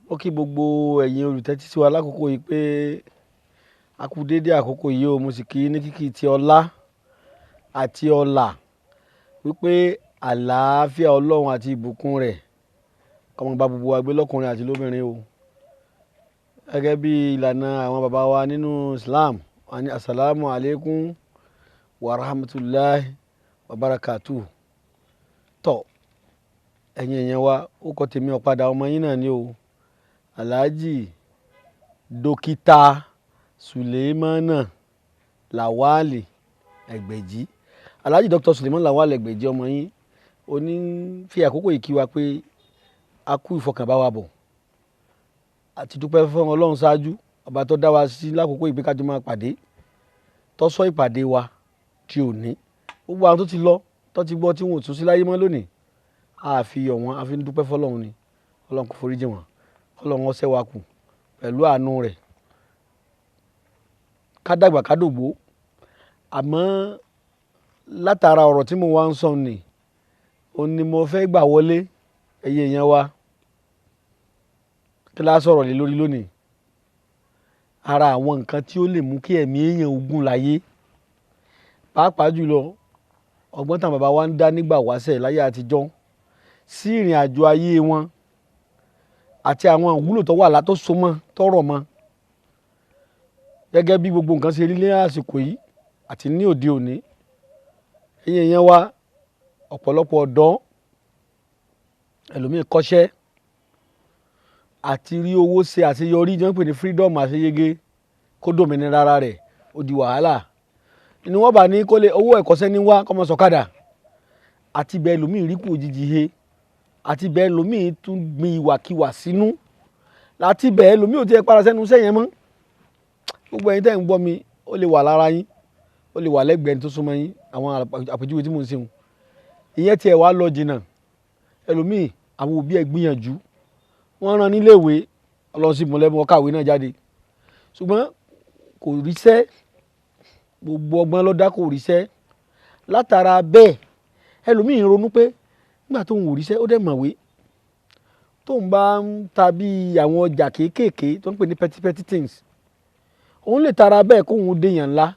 Mo kí gbogbo ẹ̀yin olùtẹ́tí sí wa lákòókò yìí pé a kú déédé àkókò yìí o. Mo sì kí ní kíkí ti ọlá àti ọlà wípé àlàáfíà Ọlọ́run àti ìbùkún rẹ̀ kó máa bá gbogbo wa gbé lọ́kùnrin àti lóbìnrin o. Gẹ́gẹ́ bí ìlànà àwọn bàbá wa nínú Islam, wọ́n ní assalamu alaikum wa rahmatulahi wa barakatuh. Tọ́ ẹ̀yin èèyàn wa, ó kọ́ tèmi ọ̀padà, ọmọ yín náà ni o, Alhaji Dókítà Suleimana Lawali Ẹgbẹ̀jì. Alhaji Dr. Suleiman Lawali Ẹgbẹ̀jì, ọmọ yín oní fi àkókò yìí kí wa pé a kú ìfọkànbá wa bọ̀ àti dúpẹ́ fún Ọlọ́run ṣáájú, ọba tó dá wa sí lákòókò yìí pé ká jọ máa pàdé, tó sọ ìpàdé wa tí ò ní. Gbogbo àwọn tó ti lọ, tó ti gbọ́, tí wọn ò tún sí láyé mọ́ lónìí, a fi yọ̀ wọ́n, a fi ń dúpẹ́ fọlọ́run ni. Ọlọ́run kò foríjì wọ́n, Ọlọ́run ó ṣẹ́ wa kù pẹ̀lú àánú rẹ̀, ká dàgbà, ká dògbó. Àmọ́ látara ọ̀rọ̀ tí mo wá ń sọ ni òun ni mo fẹ́ gbà wọlé. Ẹ̀yin èèyàn wa, kí la sọ̀rọ̀ lé lórí lónìí? Ara àwọn nǹkan tí ó lè mú kí ẹ̀mí èèyàn ogun láyé, pàápàá jùlọ ọgbọ́n táwọn bàbá wa ń dá nígbà wáṣẹ̀ láyé àtijọ́ sí ìrìn àjò ayé wọn àti àwọn ìwúlò tó wà látó so mọ́ tọrọ mọ́, gẹ́gẹ́ bí gbogbo nǹkan ṣe rí ní àsìkò yìí àti ní òde òní. Ẹ̀yin èèyàn wa, ọ̀pọ̀lọpọ̀ ọ̀dọ́, ẹlòmíì kọ́ṣẹ́ àti rí owó ṣe àṣeyọrí jẹ́ ń pè ní freedom, àṣeyege, kó dòmìnira ara rẹ̀, ó di wàhálà. Ni wọ́n bá ní kó lè owó ẹ̀kọ́ṣẹ́ ní wá kọ́mọ sọ̀kadà, àti bẹ́ẹ̀ ẹlòmíì rí kù òjijì he, àti bẹ́ẹ̀ ẹlòmíì tún gbin ìwàkiwà sínú, láti bẹ́ẹ̀ ẹlòmíì ò tiẹ̀ padà sẹ́nu iṣẹ́ yẹn mọ́. Gbogbo ẹ̀yin tẹ́ ń gbọ́ mi, ó lè wà lára yín, ó lè wà lẹ́gbẹ̀ẹ́ ẹni tó súnmọ́ yín. Àwọn àpèjúwe tí mò ń ṣe wọn, ìyẹn tiẹ̀ wá lọ jìnnà. Ẹlòmíì, àwọn òbí ẹ̀ gbìyànjú, wọ́n rán níléèwé, Ọlọ́run sì mú lẹ́bùn ọkàwé náà jáde, ṣùgbọ́n kò ríṣẹ́. Gbogbo ọgbọ́n ló dá, kò ríṣẹ́. Látara bẹ́ẹ̀, ẹlòmíì ronú pé nígbà tóun ò ríṣẹ́, ó dẹ̀ mọ̀wé, tóun bá ń ta bí àwọn ọjà kéékèèké tó ń pè ní petty petty things, òun lè tara bẹ́ẹ̀ kóun déèyàn ńlá.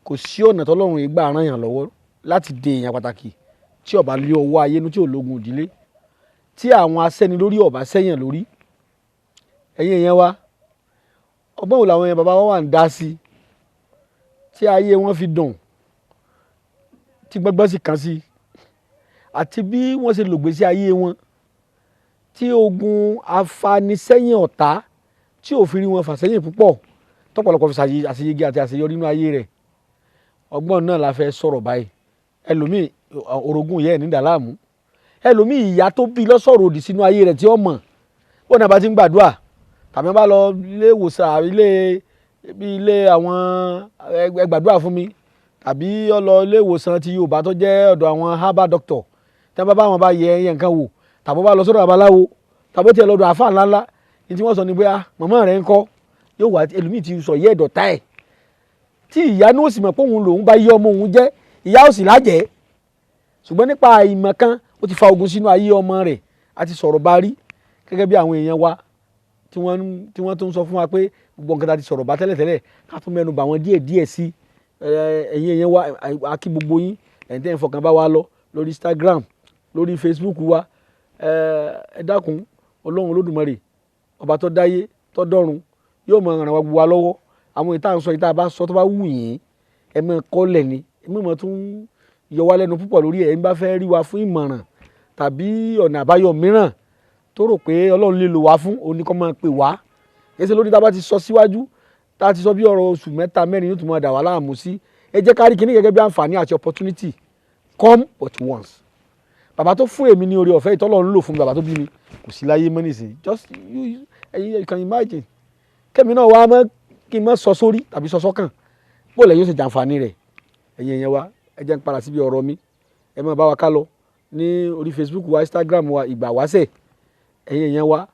Kò sí ọ̀nà tọ́lọ́run yìí gbà ràn yàn lọ́wọ́ láti dé èèyàn pàtàkì tí ó bá lé ọwọ́ ayé nú, tí ò lógun ìdílé, tí àwọn asẹ́ni lórí ọ̀bá sẹ́yìn lórí. Ẹ̀yin èèyàn wa, ọgbọ́n wo làwọn èèyàn bàbá wa wà ń dá sí tí ayé wọn fi dùn, tí gbọ́ngbọ́n sì kàn sí, àti bí wọ́n ṣe lògbèsí ayé wọn tí ogun afanisẹ́yìn ọ̀tá tí ò fi rí wọn fà sẹ́yìn púpọ̀, tọ́pọ̀lọpọ̀ fi àṣeyege àti àṣeyọrí nínú ayé rẹ̀? Ọgbọ́n náà la fẹ́ sọ̀rọ̀ báyìí. Ẹlòmíì, orogún ìyá ẹ̀ ní dàlámù. Ẹlòmíì, ìyá tó bí lọ́sọ̀rọ̀ òdì sínú ayé rẹ̀ tí ó mọ̀. Bó náà bá ti ń gbàdúrà tàbí bá lọ ilé ìwòsàn, ilé bí ilé àwọn ẹ gbàdúrà fún mi, tàbí ó lọ ilé ìwòsàn ti Yorùbá tó jẹ́ ọ̀dọ̀ àwọn herbal doctor, tí wọ́n bá bá wọn bá yẹ ẹyẹ nǹkan wò, tàbí bá lọ sọ́dọ̀ babaláwo, tàbí tiẹ̀ lọ́dọ̀ àáfàá ńláńlá, ní tí wọ́n sọ ni pé, "Ah, màmá rẹ̀ ń kọ́?" Yóò wá ẹlòmíì ti sọ yẹ́ ẹ̀dọ̀tá ẹ̀ tí ìyá ní ó sì mọ̀ pé òun lòun bá yí ọmọ òun jẹ́. Ìyá ó sì lájẹ́, ṣùgbọ́n nípa ìmọ̀ kan, ó ti fa ogun sínú ayé ọmọ rẹ̀. A ti sọ̀rọ̀ bá rí gẹ́gẹ́ bí àwọn èèyàn wa tí wọ́n tún sọ fún wa pé gbogbo nǹkan tá a ti sọ̀rọ̀ bá tẹ́lẹ̀tẹ́lẹ̀, ká tún mẹ́nu bà wọ́n díẹ̀ díẹ̀ sí. Ẹ̀yin èèyàn wa, a kí gbogbo yín, ẹ̀yin tẹ́ ń fọkàn bá wa lọ lórí Instagram, lórí Facebook wa. Ẹ dákun, Ọlọ́run Olódùmarè, ọba tó dáyé tó dọ́run, yóò máa ràn wá gbogbo wa lọ́wọ́. Àwọn ìta ń sọ, ìta bá sọ, tó bá wù yín, ẹ máa kọ́lẹ̀ ni. Ẹ má máa tún yọ wá lẹ́nu púpọ̀ lórí ẹ̀. Ń bá fẹ́ rí wa fún ìmọ̀ràn tàbí ọ̀nà àbáyọ mìíràn tó rò pé Ọlọ́run lè lò wá fún, òun ni kó máa pè wá. Èsì lórí tá a bá ti sọ síwájú, tá a ti sọ bí ọ̀rọ̀ oṣù 3, 4, yóò tún máa dà wá láàmú sí. Ẹ jẹ́ ká rí kíní gẹ́gẹ́ bí àǹfààní àti opportunity come but once. Bàbá tó fún èmi ní oore ọ̀fẹ́ ìtọ́lọ́run lò fún mi, bàbá tó bí mi, kò sí láyé mọ́ nísìnyí. Just you can imagine, kẹ́mi náà wá mọ́ kí n má sọ sórí tàbí sọ sọ́kàn, bó lẹ́yìn ó ṣe jàǹfààní rẹ̀. Ẹ̀yin èèyàn wa, ẹ jẹ́ n padà síbi ọ̀rọ̀ mi. Ẹ máa bá wa ká lọ ní orí Facebook wa, Instagram wa, Ìgbà Wáṣẹ̀. Ẹ̀yin èèyàn wa,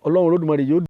Ọlọ́run Olódùmarè yóò